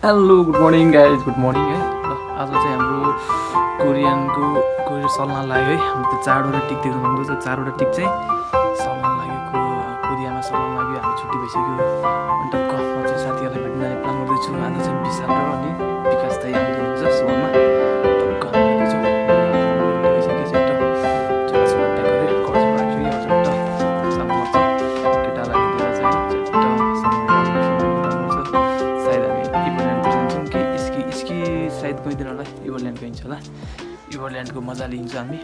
Hello good morning guys, good morning है। ल आज चाहिँ हाम्रो कोरियनको सल्लाह लाग्यो है। हाम्रो त्यो 4वटा टिक देख्नु सक्नुहुन्छ। 4वटा टिक चाहिँ सल्लाह लाग्यो, कोरियामा सल्लाह लाग्यो। हामी छुट्टी भइसक्यो अनि टक्क म चाहिँ साथीहरूलाई भेट्न जाने प्लान गर्दैछु। आज चाहिँ विशाल र अनि विकास दाइ आउनुहुन्छ सोमा। टक्क भेट्दैछु इभरल्यान्ड गइन्छ होला। इभरल्यान्डको मजा लिन्छ हामी।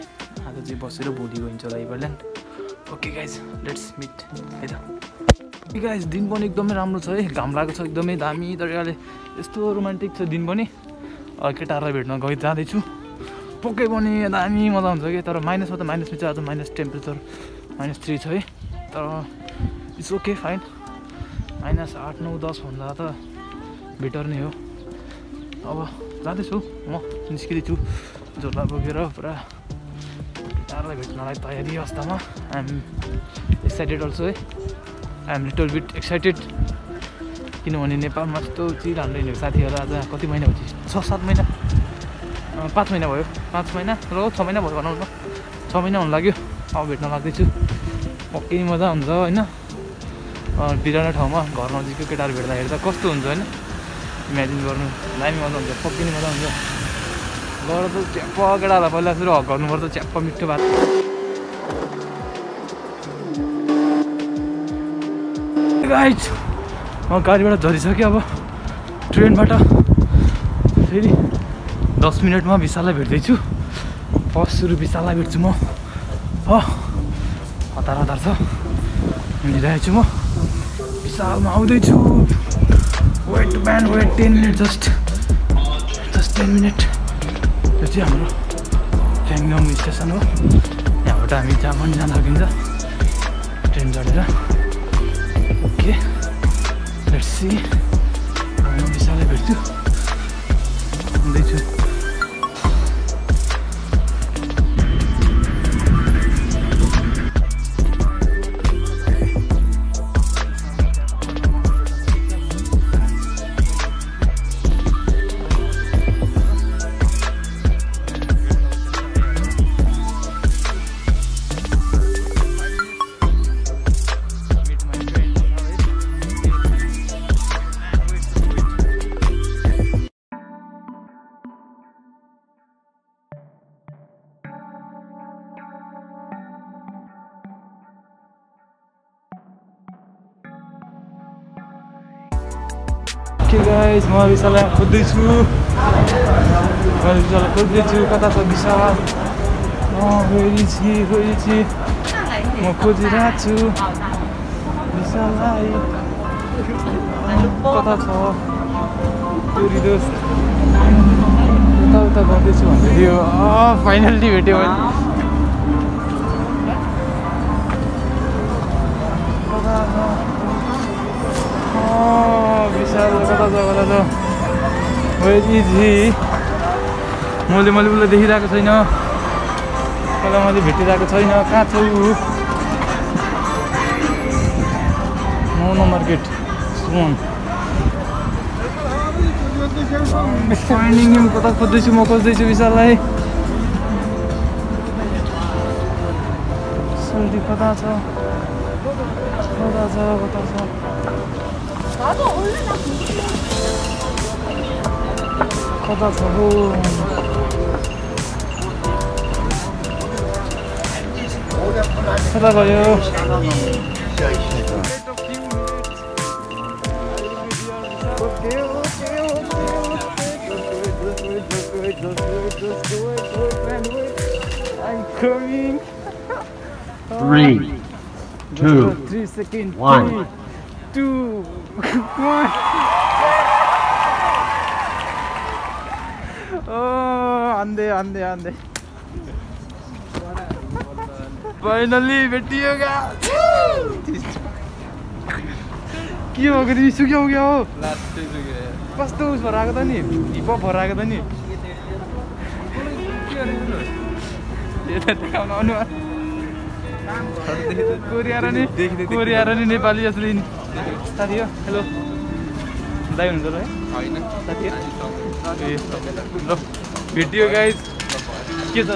आज चाहिँ बसेर भोलि गइन्छ होला इभरल्यान्ड। ओके गाइज, लेट्स मिट है त। गाइज दिन पनि एकदमै राम्रो छ है, घाम लागेको छ एकदमै दामी तरिकाले। यस्तो रोमान्टिक छ दिन पनि। केटाहरूलाई भेट्न जाँदैछु। पक्कै पनि दामी मजा हुन्छ कि। तर माइनसमा त माइनसमा चाहिँ आज माइनस टेम्परेचर -3 छ है। तर इट्स ओके फाइन। -8, 9, 10 भन्दा त बेटर नै हो। अब जाँदैछु म, निस्किँदैछु झोला बोकेर। पुरा केटाहरूलाई भेट्नलाई तयारी अवस्थामा। आइएम एक्साइटेड अल्सो है। आइएम लिटल बिट एक्साइटेड किनभने नेपालमा यस्तो चिज हाम्रो हिँडेको साथीहरू आज कति महिना भयो? 6-7 महिना, 5 महिना भयो। 5 महिना र 6 महिना भयो भनौँ न। 6 महिना हुन लाग्यो। अब भेट्न लाग्दैछु। पक्कै मजा हुन्छ होइन। बिरानो ठाउँमा घर नजिकको केटाहरू भेट्दाखेरि त कस्तो हुन्छ होइन, इमेजिन गर्नु। दामी मजा हुन्छ, पक्कै नै मजा हुन्छ। गएर त च्याप्प केटाहरूलाई पहिला सुरु हक गर्नुपर्छ, च्याप्प मिठो बात। गाइज म गाडीबाट झरिसक्यो। अब ट्रेनबाट फेरि 10 मिनटमा विशाललाई भेट्दैछु। फर्स्ट सुरु विशाललाई भेट्छु म। हतार छ, हिँडिरहेको छु म। विशालमा आउँदैछु। Wait man wait, 10 minute just 10 minute. यो चाहिँ हाम्रो फ्याङडोङ स्टेसन हो। यहाँबाट हामी जहाँ पनि जान सकिन्छ ट्रेन चढेर। Okay let's see. म विशाललाई भेट्छु, आउँदैछु। गाइज म विशाललाई खोज्दैछु। कता छ विशाल? खोइछि म खोजिरहेको छु विशाललाई। कता छ पुरी दोस्त? उता गर्दैछु भन्दै थियो। फाइनल्ली भेट्यो मैले। विशाल कता छ? मैले उसलाई देखिरहेको छैन। कसलाई मैले भेटिरहेको छैन। कहाँ छु? मार्केट सुन फाइन्डिङ हिम। कता खोज्दैछु म, खोज्दैछु विशाललाई। कता छ? कता छ हो? कता गयो? I'm coming. 3, 2, 3 seconds. 1. 3, 2, 1. आंदे फाइनली भेटियो। के हो कि सुक्यो हो क्या हो? कस्तो उस भएर आएको त नि, हिपहप भएर आएको त नि। कोरिया र नि नेपाली असली साथी हो। हेलो दाइ हुनुहुन्छ ल है होइन साथी ए ल भेटियो गाइज के छ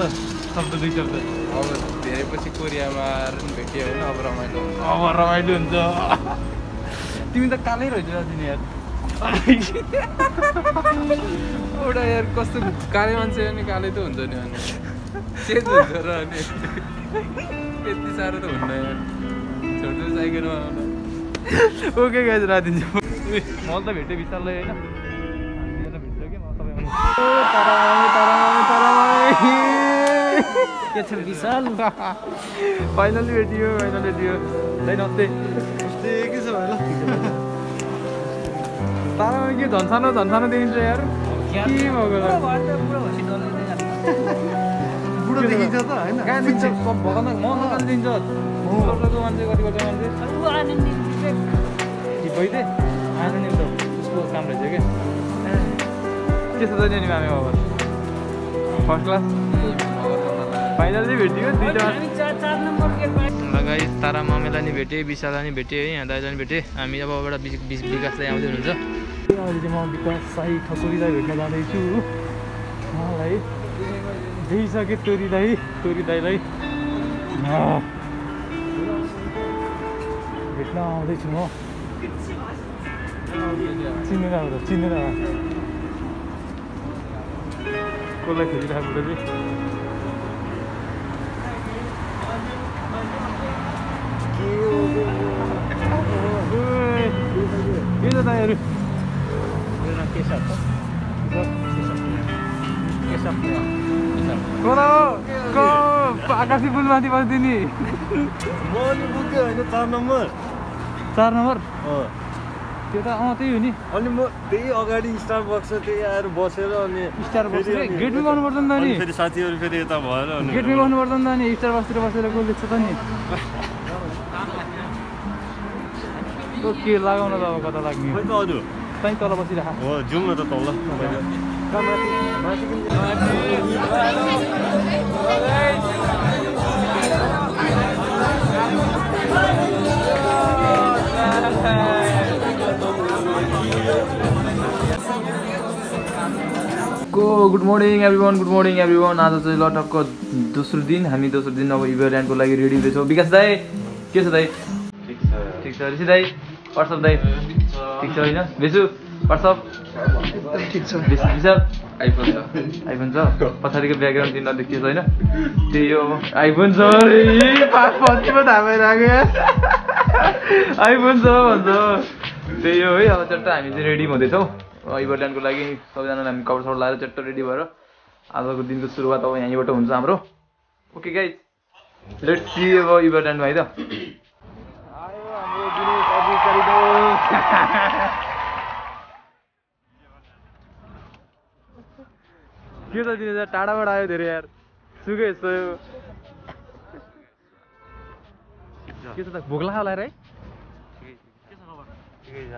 शब्द दुई शब्द अब धेरै पछि कोरियामा भेटियो होइन अब रमाइलो हुन्छ तिमी त कालै रहेछ दिने यार एउटा यार कस्तो काले मान्छे अनि कालै त हुन्छ नि अनि चेन्ज हुन्छ र अनि यति साह्रो त हुन्न यार छोड्छु साइकलमा ओके गाइज राखिदिन्छु मलाई त भेट्यो विशाललाई होइन भेट्छ कि म के छ विशाल फाइनली भेटियो दाइ नमस्ते के छ भाइ ल तारामा के झन्सानो देखिन्छ यार के भएको बुढो देखिन्छ त होइन कहाँ दिन्छ भगवान् म नकाल दिन्छ मान्छे कति गर्छ मान्छे भइदिए आनन्द त उसको काम रहेछ क्या के छ त नि मामे बाबा फर्स्ट क्लास फाइनली भेटियो दुईवटा गाइस तारा मामेलाई नि भेटेँ विशाललाई नि भेटेँ है यहाँ दाइलाई नि भेटेँ हामी अब एउटा विकासलाई आउँदै हुनुहुन्छ अहिले चाहिँ म विकास साई ठकुरीलाई भेट्न जाँदैछु मलाई देखिसकेँ तोरी दाइलाई भेट्न आउँदैछु म चिनेर कसलाई खोजिरहेको चाहिँ के छ दाइहरू आकाशी पुलमाथि बस्दिने होइन 4 नम्बर 4 नम्बर त्यो त त्यही हो नि अनि म त्यही अगाडि स्टार बक्स त्यही आएर बसेर अनि स्टार बक्स गेटमै गर्नुपर्छ नि त नि फेरि साथीहरू फेरि यता भएर गेटमै गर्नुपर्छ नि त नि स्टार बक्सतिर बसेर को लेख्छ त नि के लगाउन त अब कता लाग्ने खै त अरू त्यहीँ तल बसिराख हो जाउँ न त तल गुड मर्निङ एभ्रिवान आज चाहिँ लटकको दोस्रो दिन हामी दोस्रो दिन अब इभरल्यान्डको लागि रेडी हुँदैछौँ विकास दाई के छ दाई ठिक छ ऋषि दाई व्हाट्सअप दाई ठिक छ होइन भेसु व्हाट्सअप ठिक छ विशाल आइफोन छ पछाडिको ब्याकग्राउन्ड चाहिँ नदेखिएको छैन त्यही हो आइफोन छ पछिमा थाहा राख्यो आइफोन छ भन्छ त्यही हो है अब चट्ट हामी चाहिँ रेडी हुँदैछौँ इभरल्यान्डको लागि सबैजनाले हामी कपडा सपडा लगाएर चट्ट रेडी भएर आजको दिनको सुरुवात अब यहीँबाट हुन्छ हाम्रो ओके गाइज लेट्स सी अब इभरल्यान्डमा है त के त दिने टाढाबाट आयो धेरै यार सुकै यस्तो के छ त भोक लाग्यो होला है के छ खबर ठिकै छ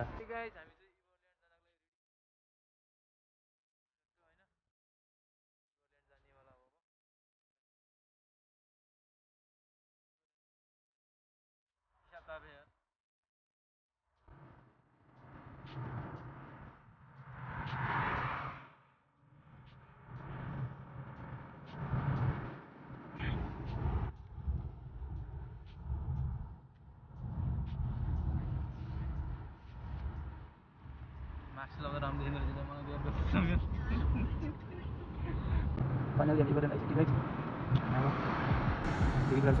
मास्क लगाउँदा राम्रो देखिँदो रहेछ मलाई फाइनली हामी गरेर आइसक्यो गाइस ठिकै लाग्छ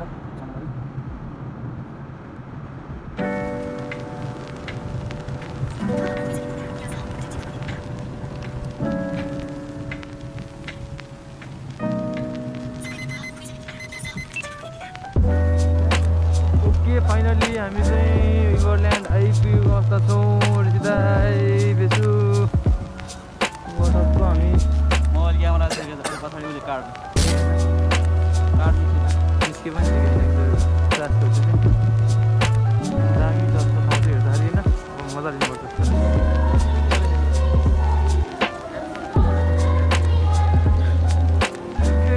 ओके फाइनली हामी चाहिँ इभरल्यान्ड आइपुगेको अवस्था छौँ दाइ बेसु वाटरको हामी मोबाइल क्यामेरा चाहिँ पछाडि उसले कार्ड निस्के पनि चार्ज गर्छु दामी जस्तो ठाउँ चाहिँ हेर्दाखेरि होइन मजा लिनुपर्छ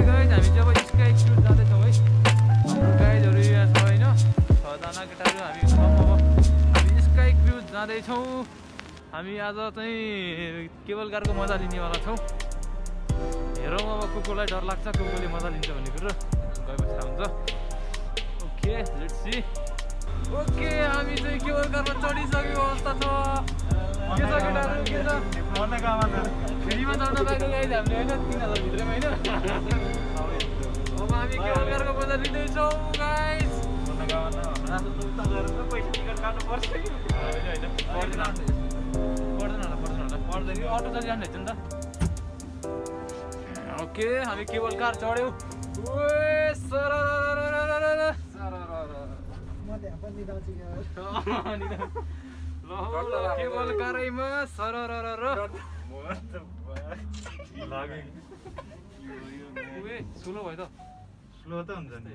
गाइज हामी चाहिँ अब स्काई क्रुज जाँदैछौँ है हाम्रो गाइडहरू यहाँ छ होइन 6जना केटाहरू हामी अब हामी स्काई क्रुज जाँदैछौँ हामी आज चाहिँ केबल कारको मजा लिनेवाला छौँ। हेरौँ अब कुकुरलाई डर लाग्छ, कुकुरले मजा लिन्छ भन्ने कुरो गएपछि थाहा हुन्छ। Okay let's see. ओके हामी चाहिँ केबल कारमा चढिसकेको अवस्था छ। के छ केटाहरू, के छ फ्रीमा चढ्न पाएको गाइज हामीले होइन, 3000 भित्रैमा होइन। अब हामी केबल कारको मजा लिँदैछौँ गाइज। पर्दैन अटो चलिरहनु रहेछ नि त। ओके हामी केबल कार चढ्यौँ। केबल कारमा स्लो भयो त, स्लो त हुन्छ नि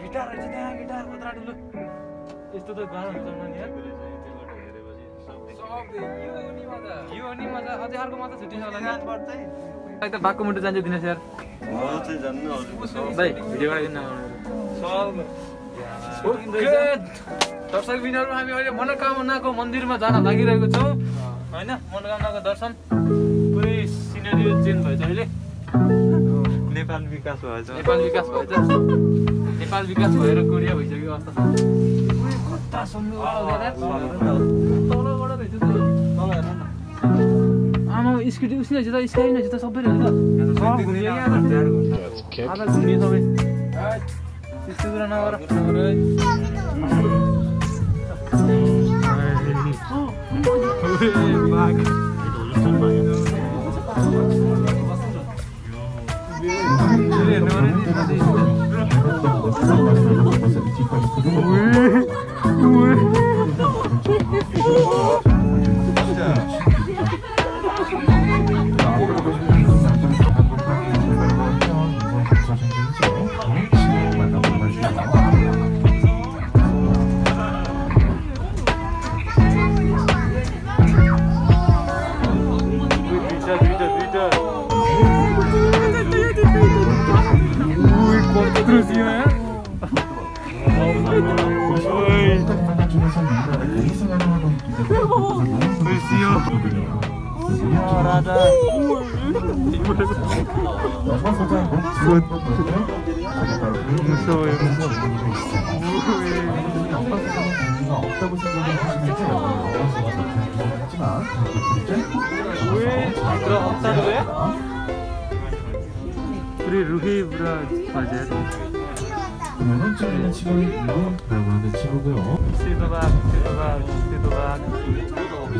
गिटार रहेछ त्यहाँ, गिटार कत्रा ठुलो। यस्तो त गाह्रो हुन्छ नि यार। यो नि मजा, अझै अर्को मात्र छुट्टिन्छ होला नि। एकदम बाक्को मुटु जान्छ दिनेश यार। भाइ भिडियो बनाइदिनु न। दर्शक बिनहरू हामी अहिले मनोकामनाको मन्दिरमा जान लागिरहेको छौँ होइन। मनोकामनाको दर्शन पुरै सिनेरी चेन्ज भएछ अहिले। नेपाल विकास भएछ, नेपाल विकास भएछ, नेपाल विकास भएर कोरिया भइसक्यो अवस्था छ। कता सुन्नु तलबाट रहेछ त। आमा स्कुटी उस्ने रहेछ त, स्काई रहेछ त, सबै रहेछ त। आधा घुमियो सबै। त्यस्तो कुरा नगर।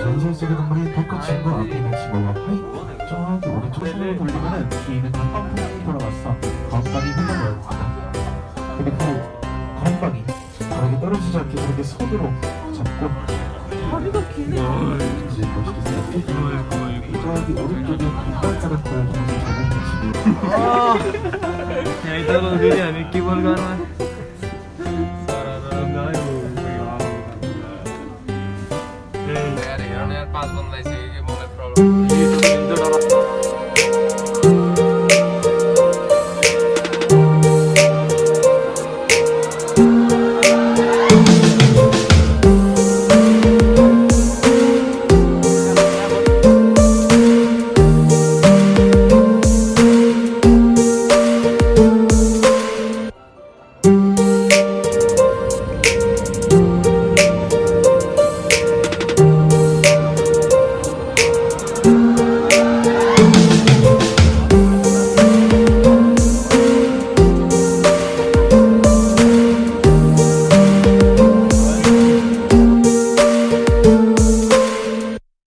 전설 속의 동물이 벚꽃친구 앞에 있는 지붕과 파이 저기 오른쪽 손을 돌리면은 뒤에는 건빵이 돌아왔어. 건빵이 흘러내었다. 그리고 건빵이 바닥에 떨어지지 않게 그렇게 손으로 잡고 허리가 기네. 이제 멋있겠어요. 저기 오른쪽에 이빨가락 보여주면서 잡은 것이 यहाँ त फेरि हामी केबल कारमा यार हेर्न यार 5 बन्द लागिसक्यो कि मलाई प्रब्लम